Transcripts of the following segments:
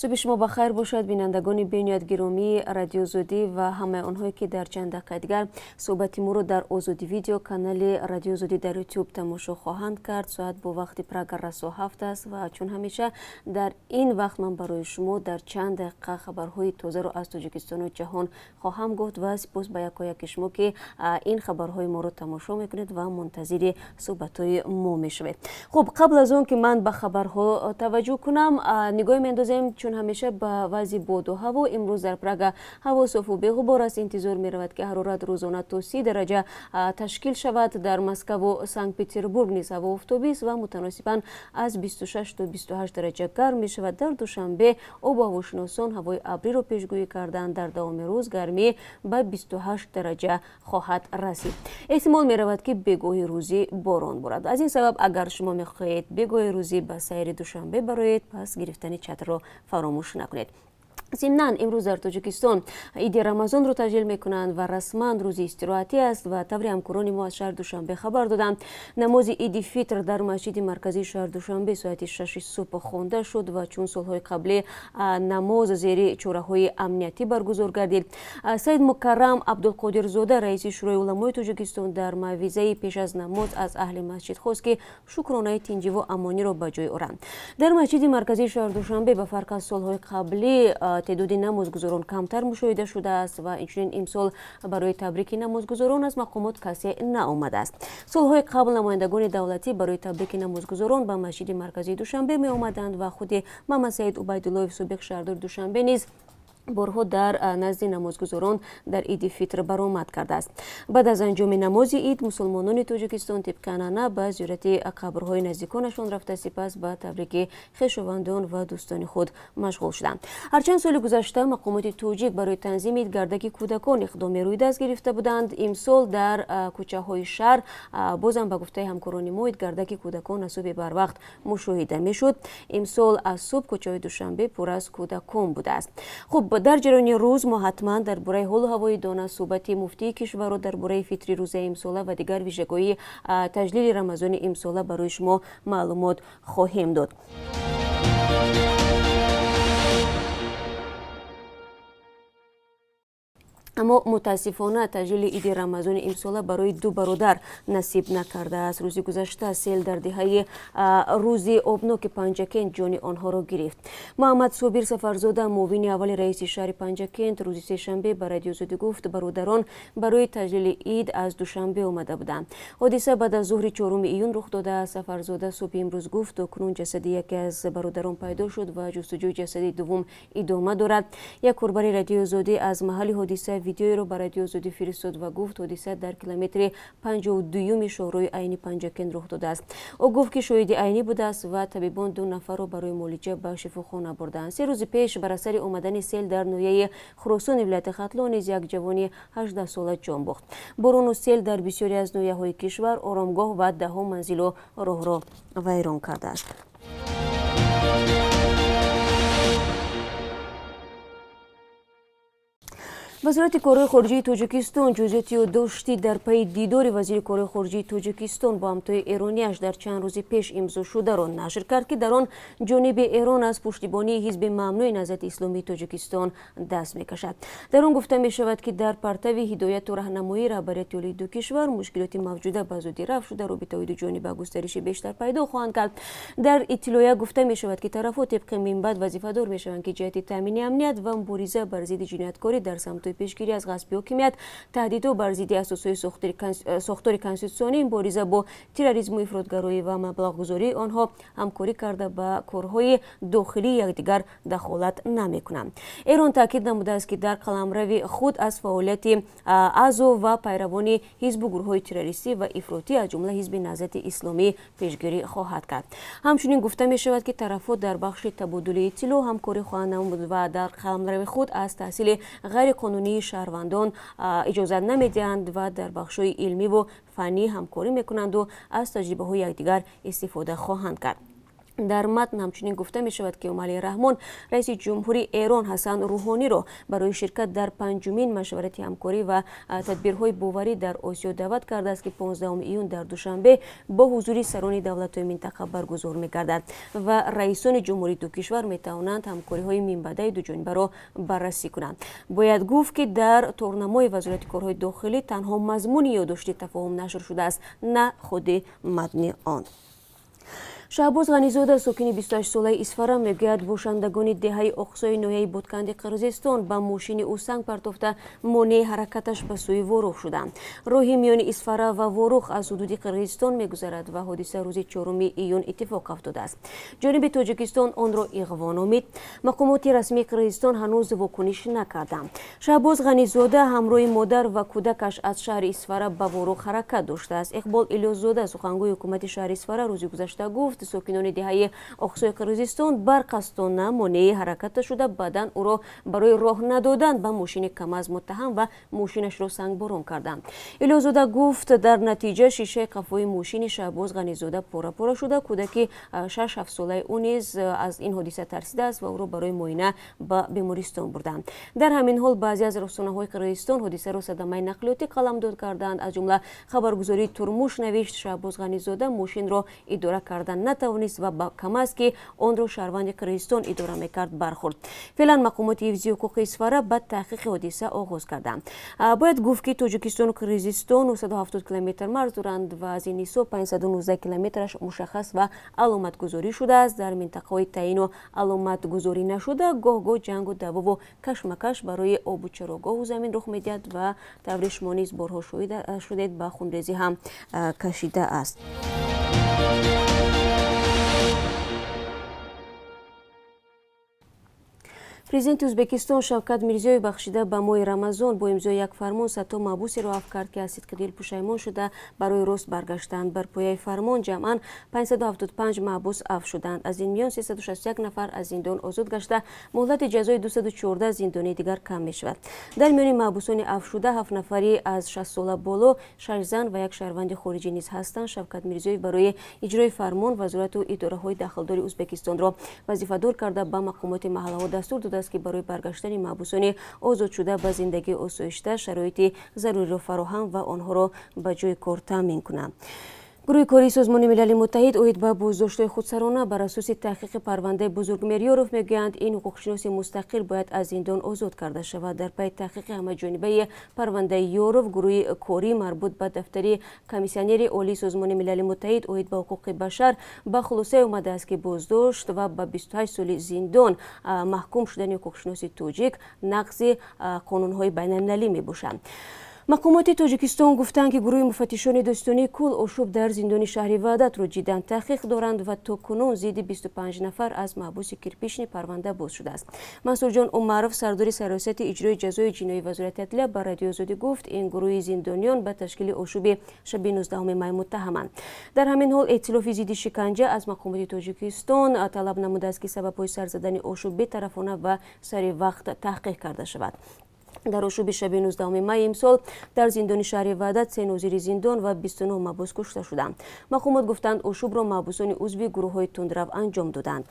Субҳи шумо ба хайр бошад, бинандагони бениҳоят гиромии Радиои Озодӣ ва ҳамаи онҳое, ки дар чанд дақиқаи дигар суҳбати моро дар Озодӣ Видео, канали Радиои Озодӣ дар Ютуб тамошо хоҳанд кард. Соат бо вақти Прага расо 7 аст ва чун ҳамеша дар ин вақт ман барои шумо дар чанд дақиқа хабарҳои тозаро аз Тоҷикистону ҷаҳон хоҳам гуфт ва сипос ба якояки шумо, ки ин хабарҳои моро тамошо мекунед ва мунтазири суҳбатҳои мо мешавед. Хуб, қабл аз он ки ман ба хабарҳо таваҷҷӯҳ кунам, нигоҳ меандозем чун ҳамеша ба вазъи боду ҳаво. Имрӯз дар Прага ҳаво софу беғубор аст. Интизор меравад, ки ҳарорат рӯзона то 30 дараҷа ташкил шавад. Дар Москаву Санкт Петербург низ ҳаво офтобист ва мутаносибан аз 26 то 28 дараҷа гарм мешавад. Дар Душанбе обу ҳавошиносон ҳавои абриро пешгӯӣ карданд. Дар давоми рӯз гармӣ ба 28 дараҷа хоҳад расид. Эҳтимол меравад, ки бегоҳи рӯзӣ борон борад. Аз ин сабаб, агар шумо мехоҳед бегоҳи рӯзӣ ба сайри Душанбе бароед, пас гирифтани чатрро фаромӯш накунед. Зимнан, имрӯз дар Тоҷикистон Иди Рамазонро таҷлил мекунанд ва расман рӯзи истироҳатӣ аст ва тавре ҳамкорони мо аз шаҳри Душанбе хабар доданд, намози Иди Фитр дар масҷиди марказии шаҳри Душанбе соати 6 субҳ хонда шуд ва чун солҳои қаблӣ намоз зери чораҳои амниятӣ баргузор гардид. Саид Мукаррам Абдулқодирзода, раиси Шӯрои уламои Тоҷикистон, дар мавъизаи пеш аз намоз аз аҳли масҷид хост, ки шукронаи тинҷиву амониро ба ҷой оранд. Дар масҷиди марказии шаҳри Душанбе ба фарқ аз солҳои қаблӣ теъдоди намозгузорон камтар мушоҳида шудааст ва инчунин имсол барои табрики намозгузорон аз мақомот касе наомадааст. Солҳои қабл намояндагони давлатӣ барои табрики намозгузорон ба масҷиди марказии Душанбе меомаданд ва худи Мамадсаид Убайдуллоев, собиқ шаҳрдори Душанбе, низ борҳо дар назди намозгузорон дар Иди Фитр баромад кардааст. Баъд аз анҷоми намози ид мусулмонони Тоҷикистон тибқи анъана ба зиёрати қабрҳои наздиконашон рафта, сипас ба табрики хешовандон ва дӯстони худ машғул шуданд. Ҳарчанд соли гузашта мақомоти тоҷик барои танзими идгардаки кӯдакон иқдоми рӯйдаст гирифта буданд, имсол дар кӯчаҳои шаҳр бозам, ба гуфтаи ҳамкорони мо, идгардаки кӯдакон аз субҳи барвақт мушоҳида мешуд. Имсол аз субҳ кӯчаҳои Душанбе пур аз кӯдакон будааст. Хуб, дар ҷараёни рӯз мо ҳатман дар бораи ҳолу ҳавои дона, суҳбати муфтии кишварро дар бораи фитри рӯзаи имсола ва дигар вижагоии таҷлили Рамазони имсола барои шумо маълумот хоҳем дод. Аммо мутаассифона таҷлили Иди Рамазони имсола барои ду бародар насиб накардааст. Рӯзи гузашта сел дар деҳаи Рӯзи обноки Панҷакент ҷони онҳоро гирифт. Муҳаммад Собир Сафарзода, муовини аввали раиси шаҳри Панҷакент, рӯзи сешанбе ба Радиои Озодӣ гуфт, бародарон барои таҷлили ид аз Душанбе омада буданд. Ҳодиса баъд аз зуҳри 4 июн рух додааст. Сафарзода субҳи имрӯз гуфт, то кунун ҷасади яке аз бародарон пайдо шуд ва ҷустуҷӯи ҷасади дуввум идома дорад. Як корбари Радиои Озодӣ аз маҳалли ҳодиса видеоеро ба Радиои Озодӣ фиристод ва гуфт, ҳодиса дар километри 52-юми шоҳроҳи айни Панҷакент рух додааст. Ӯ гуфт, ки шоҳиди айнӣ будааст ва табибон ду нафарро барои муолиҷа ба шифохона бурдаанд. 3 рӯзи пеш бар асари омадани сел дар ноҳияи Хуросони вилояти Хатлон низ як ҷавони 18сола ҷон бохт. Борону сел дар бисёре аз ноҳияҳои кишвар оромгоҳ ва даҳҳо манзилу роҳро вайрон кардааст. Вазорати корҳои хориҷии Тоҷикистон ҷузъиёти ёддошти дар пайи дидори вазири корҳои хориҷии Тоҷикистон бо ҳамтои эронияш дар чанд рӯзи пеш имзо шударо нашр кард, ки дар он ҷониби Эрон аз пуштибонии ҳизби мамнӯи Наҳзати Исломии Тоҷикистон даст мекашад. Дар он гуфта мешавад, ки дар партави ҳидояту раҳнамоии раҳбарияти олии ду кишвар мушкилоти мавҷуда ба зудӣ рафъ шуда, робитаҳои дуҷониба густариши бештар пайдо хоҳанд кард. Дар иттилоия гуфта мешавад, ки тарафҳо тибқи минбаъд вазифадор мешаванд, ки ҷиҳати таъмини амният ва мубориза бар зидди ҷинояткорӣ дар самтҳои пешгирӣ аз ғасби ҳокимият, таҳдидҳо бар зидди асосҳои сохтори конститутсионӣ, мубориза бо терроризму ифротгароӣ ва маблағгузории онҳо ҳамкорӣ карда, ба корҳои дохилии якдигар дахолат намекунанд. Эрон таъкид намудааст, ки дар қаламрави худ аз фаъолияти аъзо ва пайравони ҳизбу гурӯҳҳои террористӣ ва ифротӣ, аз ҷумла ҳизби Наҳзати Исломӣ, пешгирӣ хоҳад кард. Ҳамчунин гуфта мешавад, ки тарафҳо дар бахши табодули иттилоъ ҳамкорӣ хоҳанд намуд ва дар қаламрави худ аз таҳсили ғайриқонунии шаҳрвандон иҷозат намедиҳанд ва дар бахшҳои илмиву фаннӣ ҳамкорӣ мекунанду аз таҷрибаҳои якдигар истифода хоҳанд кард. Дар матн ҳамчунин гуфта мешавад, ки Эмомалӣ Раҳмон раиси ҷумҳури Эрон Ҳасан Рӯҳониро барои ширкат дар панҷумин машварати ҳамкорӣ ва тадбирҳои боварӣ дар Осиё даъват кардааст, ки 15 июн дар Душанбе бо ҳузури сарони давлатҳои минтақа баргузор мегардад ва раисони ҷумҳурии ду кишвар метавонанд ҳамкориҳои минбаъдаи дуҷонибаро баррасӣ кунанд. Бояд гуфт, ки дар торнамои Вазорати корҳои дохилӣ танҳо мазмуни ёддошти тафоҳум нашр шудааст, на худи матни он. Шаҳбоз Ғанизода, сокини 28-солаи Исфара, мегӯяд, бошандагони деҳаи Оқсои ноҳияи Ботканди Қирғизистон ба мошини ӯ санг партофта, монеи ҳаракаташ ба сӯи Ворух шуданд. Роҳи миёни Исфара ва Ворух аз ҳудуди Қирғизистон мегузарад ва ҳодиса рӯзи 4 июн иттифоқ афтодааст. Ҷониби Тоҷикистон онро иғво номид. Мақомоти расмии Қирғизистон ҳанӯз вокуниш накарданд. Шаҳбоз Ғанизода ҳамроҳи модар ва кӯдакаш аз шаҳри Исфара ба Ворух ҳаракат доштааст. Иқбол Илёсзода, сухангӯи ҳукумати шаҳри Исфара, рӯзи гузашта гуфт, сокинони деҳаи Оқсои Қирғизистон барқасдона монеи ҳараката шуда, баъдан ӯро барои роҳ надодан ба мошини КамАЗ муттаҳам ва мошинашро сангборон карданд. Илёсзода гуфт, дар натиҷа шишаи қафои мошини Шаҳбоз Ғанизода пора-пора шуда, кӯдаки 6-7 солаи ӯ низ аз ин ҳодиса тарсидааст ва ӯро барои муоина ба бемористон бурданд. Дар ҳамин ҳол баъзе аз расонаҳои Қирғизистон ҳодисаро садамаи нақлиётӣ қаламдод карданд. Аз ҷумла хабаргузории Турмуш навишт, Шаҳбоз Ғанизода мошинро идора карда натавонист ва ба КамАЗ, ки онро шаҳрванди Қирғизистон идора мекард, бархӯрд. Феълан мақомоти ҳифзи ҳуқуқи Исфара ба таҳқиқи ҳодиса оғоз карданд. Бояд гуфт, ки Тоҷикистону Қирғизистон 970 километр марз доранд ва аз ин ҳисоб 519 километраш мушаххас ва аломатгузорӣ шудааст. Дар минтақаҳои таъину аломатгузорӣ нашуда гоҳ-гоҳ ҷангу даъвову кашмакаш барои обу чарогоҳу замин рух медиҳад ва таври шумо низ борҳо шоҳид шудед, ба хунрезӣ ҳам кашидааст. Президенти Ӯзбекистон Шавкат Мирзиёев бахшида ба моҳи Рамазон бо имзои як фармон садҳо маҳбусеро афв кард, ки аз сидқи дил пушаймон шуда, барои рост баргаштанд. Бар пояи фармон ҷамъан 575 маҳбус афв шуданд. Аз ин миён 361 нафар аз зиндон озод гашта, муҳлати ҷазои 214 зиндонии дигар кам мешавад. Дар миёни маҳбусони афвшуда ҳафт нафари аз 60 сола боло, шаш зан ва як шаҳрванди хориҷӣ низ ҳастанд. Шавкат Мирзиёев барои иҷрои фармон вазорату идораҳои дахлдори Ӯзбекистонро вазифадор карда, ба мақомоти маҳаллаҳо дастур додааст, ки барои баргаштани маҳбусони озодшуда ба зиндагии осоишта шароити заруриро фароҳам ва онҳоро ба ҷои кор таъмин кунанд. Гурӯҳи кории Созмони Милали Муттаҳид оид ба боздоштҳои худсарона бар асоси таҳқиқи парвандаи Бузургмеҳр Ёров мегӯянд, ин ҳуқуқшиноси мустақил бояд аз зиндон озод карда шавад. Дар пайи таҳқиқи ҳамаҷонибаи парвандаи Ёров, гурӯҳи корӣ марбут ба дафтари комиссионери олии Созмони Милали Муттаҳид оид ба ҳуқуқи башар ба хулосае омадааст, ки боздошт ва ба 28 соли зиндон маҳкум шудани ҳуқуқшиноси тоҷик нақзи қонунҳои байналмилалӣ мебошад. Мақомоти Тоҷикистон гуфтанд, ки гурӯҳи муфаттишони додситонии кулл ошӯб дар зиндони шаҳри Ваҳдатро ҷиддан таҳқиқ доранд ва то кунун зидди 25 нафар аз маҳбуси Кирпичный парванда боз шудааст. Мансурҷон Умаров, сардори Сарраёсати иҷрои ҷазои ҷиноии Вазорати адлия, ба Радиои Озодӣ гуфт, ин гурӯҳи зиндониён ба ташкили ошӯби шаби 19 май муттаҳаманд. Дар ҳамин ҳол Эътилофи зидди шиканҷа аз мақомоти Тоҷикистон талаб намудааст, ки сабабҳои сар задани ошӯб бетарафона ва сари вақт таҳқиқ карда шавад. Дар ошӯби шаби 19 майи имсол дар зиндони шаҳри Ваҳдат се нозири зиндон ва 29 маҳбус кушта шуданд. Мақомот гуфтанд, ошӯбро маҳбусони узви гурӯҳҳои тундрав анҷом доданд.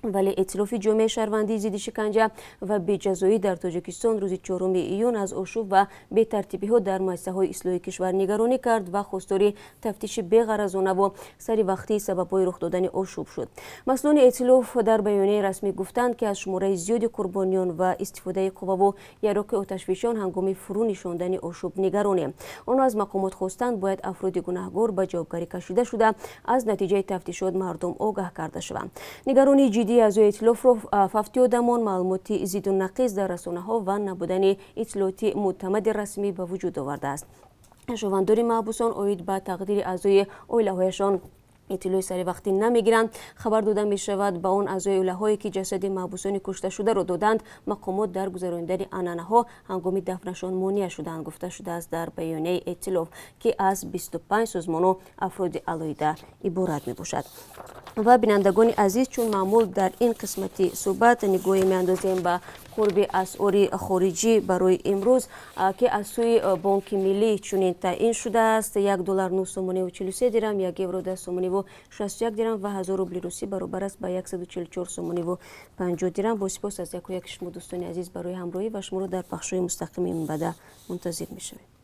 Вале Эътилофи ҷомеаи шаҳрвандии зидди шиканҷа ва беҷазоӣ дар Тоҷикистон рӯзи 4 июн аз ошӯб ва бетартибиҳо дар муассисаҳои ислоҳии кишвар нигаронӣ кард ва хостори тафтиши беғаразонаву сари вақтии сабабҳои рух додани ошӯб шуд. Масъулони эътилоф дар баёнияи расмӣ гуфтанд, ки аз шумораи зиёди қурбониён ва истифодаи қувваву яроқи оташфишон ҳангоми фурӯ нишондани ошӯб нигаронем. Онҳо аз мақомот хостанд, бояд афроди гунаҳгор ба ҷавобгарӣ кашида шуда, аз натиҷаи тафтишот мардум огаҳ карда шаванд. Нигаронии ҷиддии аъзои эътилофро фавти одамон, маълумоти зидду нақиз дар расонаҳо ва набудани иттилооти мӯътамади расмӣ ба вуҷуд овардааст. Хешовандони маҳбусон оид ба тақдири аъзои оилаҳояшон иттилои саривақтӣ намегиранд, хабар дода мешавад. Ба он аъзои оилаҳое, ки ҷасади маҳбусони кушташударо доданд, мақомот дар гузаронидани анъанаҳо ҳангоми дафнашон монеа шуданд, гуфта шудааст дар баёнияи эътилоф, ки аз 25 созмону афроди алоҳида иборат мебошад. Ва бинандагони азиз, чун маъмул дар ин қисмати суҳбат нигоҳе меандозем ба қурби асъори хориҷӣ барои имрӯз, ки аз сӯи Бонки Миллӣ чунин таъин шудааст: 1 доллар 9 сомониву 43 дирам, 1 евро 10 сомониву сомониву 61 дирам ва 1000 рубли русӣ баробар аст ба 144 сомониву 50 дирам. Бо сипос аз яку яки шумо, дӯстони азиз, барои ҳамроҳӣ ва шуморо дар пахшҳои мустақими минбаъда мунтазир мешавем.